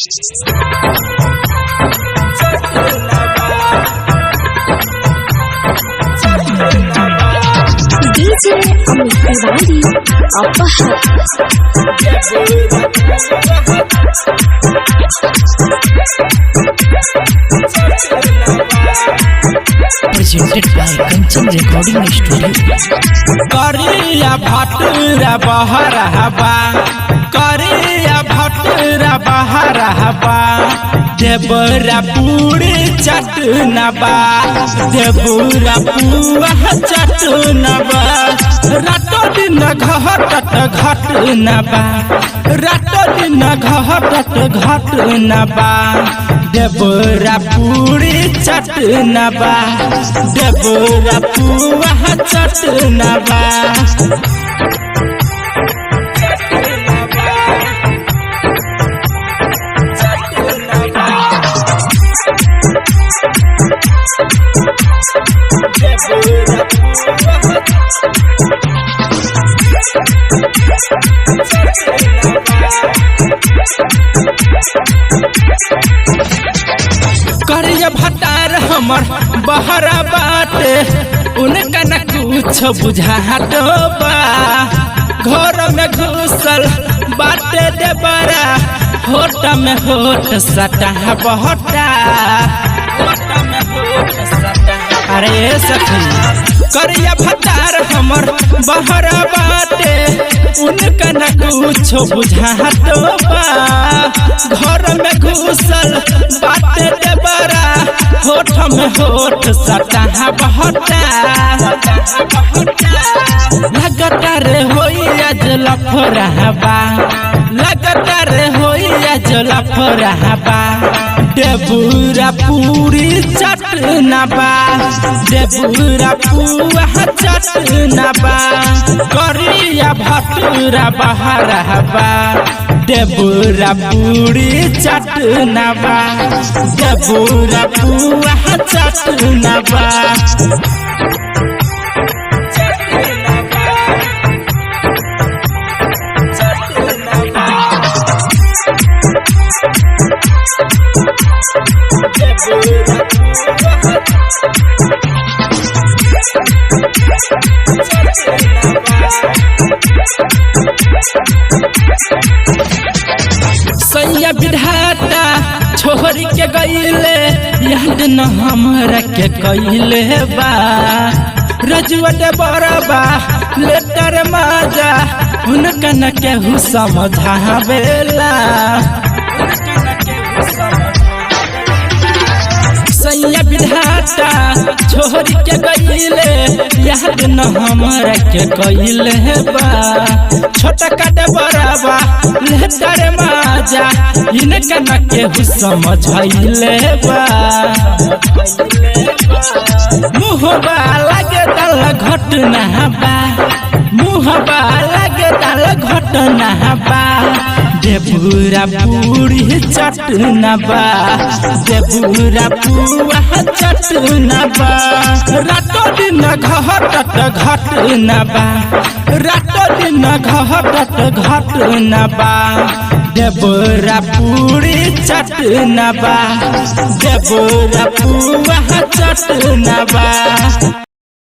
DJ Amit Tiwari Aphar. Presented by Kanchan Recording Studio. करिया भटूरा बहरहबा, करिया भटूरा बहरहबा, देवरा पूरी चटनबा, देवरा पुआ चटनबा। रातो दिन घटत घटनबा, रातो दिन घटत घटनबा, देवरा पूरी चटनबा, देवरा पुआ चटनबा। करिया भटार हमर बहरा बाटे, उनका न कुछ बुझात बा। घर में घुसल बाटे देबरा, होट में होट सटा बहटा, होट में होट सटा। अरे सखी, करिया भटार हमर बहरा बाटे, उनका न कुछ बुझात बा। घर में घुसल बाटे देबरा, होठ में होठ सटा बहटा। लगता रे होई आज लफरहबा, लगता रे होई आज लफरहबा, देबुरा पूरी चटनबा, देबुरा पुआ चटनबा। करिया भटूरा बहरहबा, देबुरा पूरी चटनबा, देबुरा पुआ चटनबा। सैया विधाता छोहरी के गईले, याद न हमरा के कइले बा। रजुआ दे बरबा लेटर माजा, उनका न केहू समझावेला। उनका न केहू सैया विधाता छोहरी के गईले, याद न हमरा के कइले बा। छोटा काटे बराबा लेटर माजा, इनका न केहू समझैले बा। मुहबा लागे दल घटना बा, मुहबा लागे दल घटना बा, देबुरा पूरी चटनबा, देबुरा पुआ चटनबा। रातो दिन घटत घटनबा, रातो दिन घटत घटनबा, देबुरा पूरी चटनबा, देबुरा पुआ चटनबा।